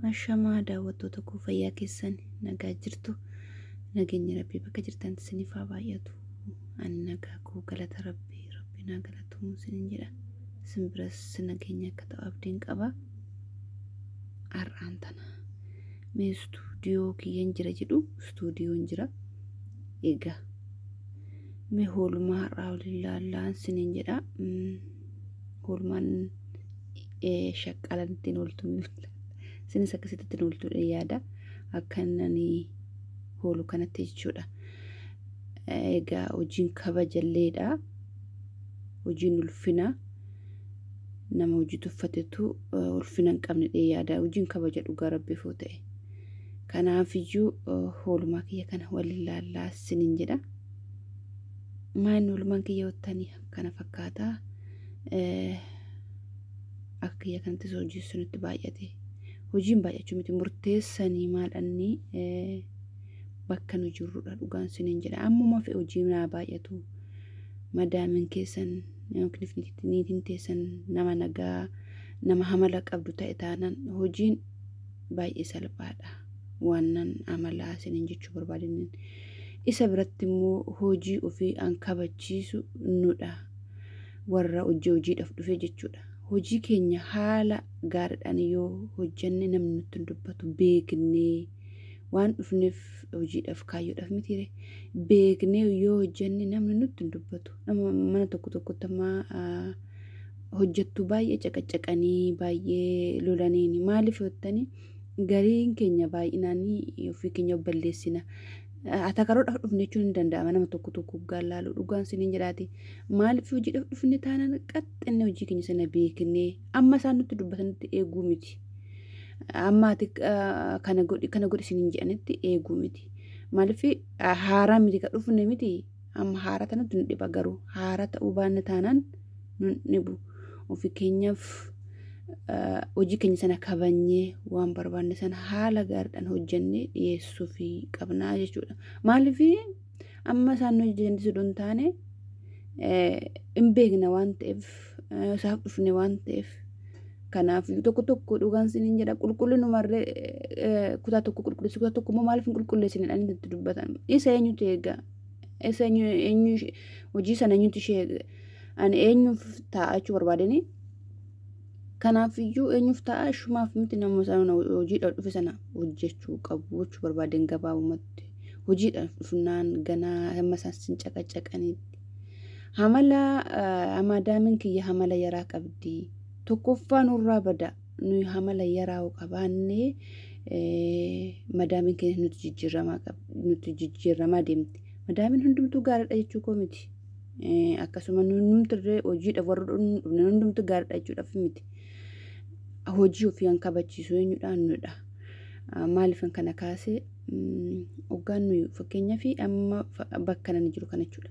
Ashamaa daawwattoota koo, fayyaa keessan, nagaa jirtu? Nageenya Rabbii bakka jirtan isiniif haa baay'atu. Ani nagaa koo, galata Rabbii, Rabbi naa galatuun isinin jedha. Isin biras nageenya akka ta'u abdiin qaba. Har'aan tana mee istuudiyoo kiyyan jira jedhu, istuudiyoon jira. Egaa mee hoolmaa har'aa waliin laallaan isinin jedha. Hoolmaan shaqqalan ittiin ooltu, isinis akkasitti ittiin ooltu yaada, akka inni hoolu kanatti jechuudha. Egaa hojiin kabajalleedha. Hojiin ulfina. Nama hojii tuffatetu ulfina hin qabne yaada. Hojiin kabaja, dhugaa Rabbiif yoo ta'e. Kanaafiyyuu hoolmaa kiyya kana waliin laallaa isiniin jedha. Maanni oolmaan kiyya wattanii kana fakkaata. Akka kiyya kanattis hojii sunitti baay'ate. Hojiin baay'achuu miti, murteessanii maadhanni bakka nu jirrudha, dhugaan isiniin jedha. Ammuma fe'e hojii naa baay'atu. Madaamin keessan yookiin niitiin teessan nama nagaa, nama amala qabdu ta'e taanaan hojiin baay'ee salphaadha. Waan amalaa isiniin jechuu barbaadaniin. Isa biratti immoo hojii ofii an kabachiisu nudha. Warra hojii hojiidhaaf dhufe jechuudha. Hojii keenya haala gaariidhaan yoo hojjenne namni nutti hin dubbatu. Beeknee waan dhufneef, hojiidhaaf, kaayyoodhaaf mitiire, beeknee yoo hojjenne namni nutti hin dubbatu. Nama mana tokko tokkotti ammaa hojjettu baay'ee caqacaqanii, baay'ee lolaniini. Maaliif jettanii, gariin keenya baay'inaan ofii keenya balleessina. Atakaroodhaaf dhufne jechuun hin danda'ama nama tokko tokko laalu, dhugaan isiniin jedhaati. Maaliif, hojiidhaaf dhufne taanaan qaxxinne hojii keenya sana beeknee amma isaan nutti dubbatanitti eeguu miti. Amma ati kana godhi, kana godhi isiniin jedhanitti eeguu miti. Maaliif, haaraa miti kan dhufne miti, amma haaraa tanatti nu dhiba, garuu haaraa ta'uu baanne taanaan nu dhibu. Ofii keenyaaf hojii keenya sana kabajnee waan barbaanne sana haala gaariidhaan hojjennee dhiyeessuu fi qabnaa jechuudha. Maaliif, amma isaan nu hojjetan osoo hin taane hin beekna waan ta'eef, isaaf dhufne waan ta'eef. Kanaaf tokko tokko, dhugaan isiniin jedha, qulqullinumarree kutaa tokko qulqulleessu, kutaa tokko immoo maaliif hin qulqulleessine jedhanii itti dubbatan. Isa eenyutu eega? Isa eenyu hojii sana eenyutu ishee, ani eenyuuf taa'a jechuu barbaadanii. Kanaafiyyuu eenyuuf ta'a, ishumaaf miti, nama sana hojiidhaaf dhufe sana hojjechuu qabu jechuu barbaadeen gabaabumatti. Hojiidhaaf dhufnaan ganaa hamma isaan sin caqacaqanitti. Hamala madaamiin kiyya hamala yaraa qabdi. Tokkoffaa nurraa bada, nuyi hamala yaraa qabaannee madaamiin keenya nuti jijjiiramaa deemti. Madaamiin hundumtuu gaariidha jechuu koo miti. Akkasuma numtirree hojiidhaaf warra dhufne hundumtuu gaariidha jechuudhaaf miti. Hojii ofii kan kabachiisu eenyudha? Nudha. Maaliif kana kaase? Hoggaan nuyi fakkeenyaaf amma bakka nani jiru kana jechuudha.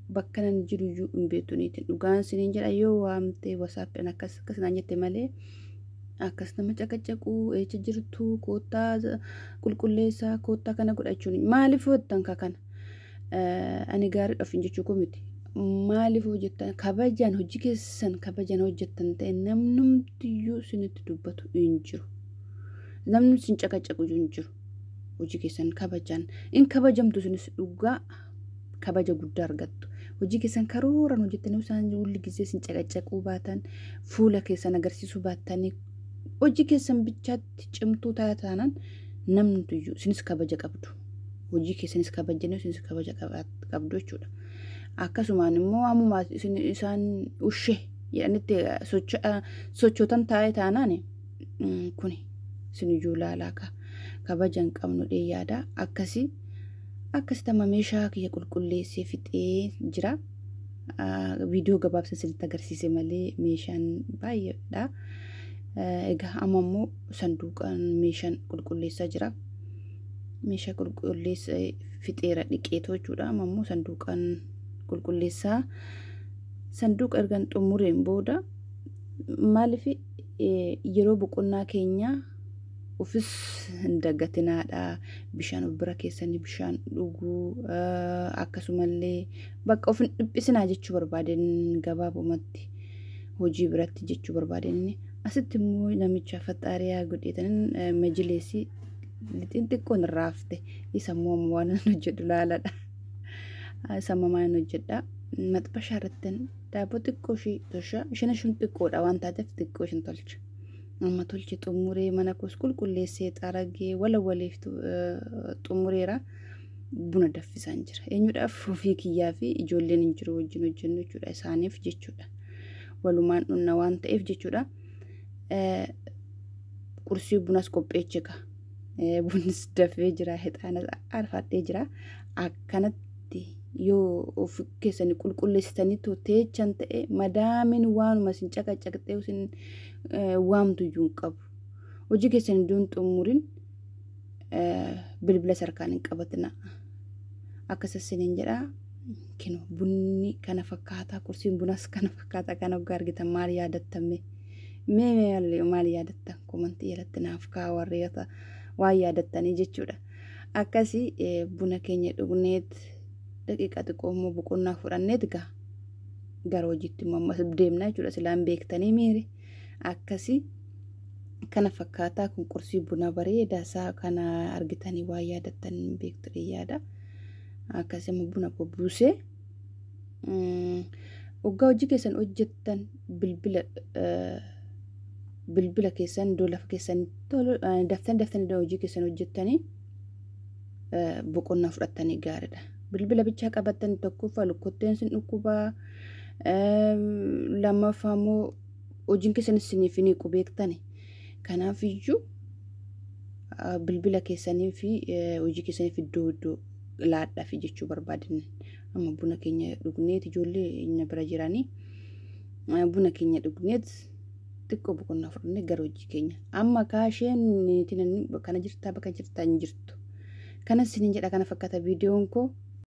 Bakka nani jiru iyyuu hin beektu niitiin, dhugaan isiniin jedha. Yoo waamtee WhatsAppiin akkas akkas naan jette malee akkas nama caqacaquu, eecha jirtu, koottaa qulqulleessaa, koottaa kana godhachuun maaliif hojjetan ka kana? Ani gaariidha ofiin jechuu koo miti. Maaliif hojjettan, kabajaan hojii keessan kabajaan hojjettan ta'e namnumtiyyuu isinitti dubbatu hin jiru. Namni isin caqacaqu hin jiru. Hojii keessan kabajaan in kabajamtu, isinis dhugaa kabaja guddaa argattu. Hojii keessan karooraan hojjettanii isaan hulli gisee isin caqacaquu baatan, fuula keessan agarsiisuu baattanii, hojii keessan bichaatti cimtuu taanaan namni iyyuu isinis kabaja qabdu. Hojii keessanis kabajanii isinis kabaja qabdu jechuudha. Akkasumaan immoo ammuma isaan ushee jedhanitti sochootan taa'ee taanaan kuni isin iyyuu laalaa kabaja hin qabnu yaada. Akkasii akkasitti amma meeshaa kiyya qulqulleessee fixee jira. Viidiyoo gabaabsa isinitti agarsiise malee meeshaan baay'eedha. Egaa amma immoo sanduuqaan meeshaan qulqulleessaa jira. Meeshaa qulqulleessee fixeera, dhiqeetoo jechuudha. Amma immoo sanduuqaan qulqulleessaa. Sanduuqa ergan xumureen booda, maaliif, yeroo boqonnaa keenyaa ofis hin dagatinaadha. Bishaan of bira keessanii bishaan dhuguu, akkasumallee bakka of hin dhiphisinaa jechuu barbaadeen, gabaabumatti hojii biratti jechuu barbaadeen. Asitti immoo namicha faxaariyaa godheetan majileessi lixin xiqqoon irraa hafte. Isa immoo waan hojjedhu laaladha. Isa mamaan hojjedha. Maxbashaa irratti daabboo xiqqoo ishii tolcha. Isheen isheen xiqqoodha waan taateef xiqqoo isheen tolcha. Amma tolche xumuree mana koos qulqulleessee xaragee wala waliif xumureera. Buna daffisaan jira. Eenyudhaaf? Ofii kiyyaa fi ijoolleen hin jiru wajjin hojjennu jechuudha. Isaaniif jechuudha. Walumaan dhunna waan ta'eef jechuudha. Qursii bunas qopheeche ka. Bunnis dafee jira. Hixaanas aarfadhee jira. Akkanatti yoo of keessanii qulqulleessitanii teechan ta'e madaamin waanuma isin caqacaqxee isin waamtu iyyuu hin qabu. Hojii keessan iddoo hin xumurin bilbila sarkaan hin qabatina. Akkas isiniin jedha. Kino bunni kana fakkaataa, kursiin bunas kana fakkaataa. Kana waggaa argitan maal yaadattame? Mee maal yaadattan? Komantii jalatti naaf kaa warreeta waan yaadattanii jechuudha. Akkasii buna keenya dhugneet daqiiqaa xiqqoo immoo boqonnaa fudhanneet gaa gara hojiitti immoo ammas deemna jechuudha. Silaan beektanii miiri. Akkasii kana fakkaataa kun qursii buna bareedaa isaa kana argitanii waan yaadattan beektu yaada. Akkasuma buna koo buusee waggaa hojii keessan hojjettan bilbila keessan iddoo lafa keessan daftanii daftanii iddoo hojii keessan hojjettanii boqonnaa fudhattanii gaariidha. Bilbila bichaa qabattanii tokkoffaa lukkotteen sin dhukkubaa, lammaffaa immoo hojiin keessan isiniif hin hiiku beektani. Kanaaf iyyuu bilbila keessanii fi hojii keessaniif iddoo iddoo laadhaa fi jechuu barbaadin. Amma buna keenya dhugneet ijoollee inni bira jiranii buna keenya dhugneet xiqqoo boqonnaa fudhannee gara hojii keenya. Amma kaasheen kana jirtaa bakka jirtaa hin jirtu. Kanas isiniin jedha, kana fakkaata viidiyoon koo.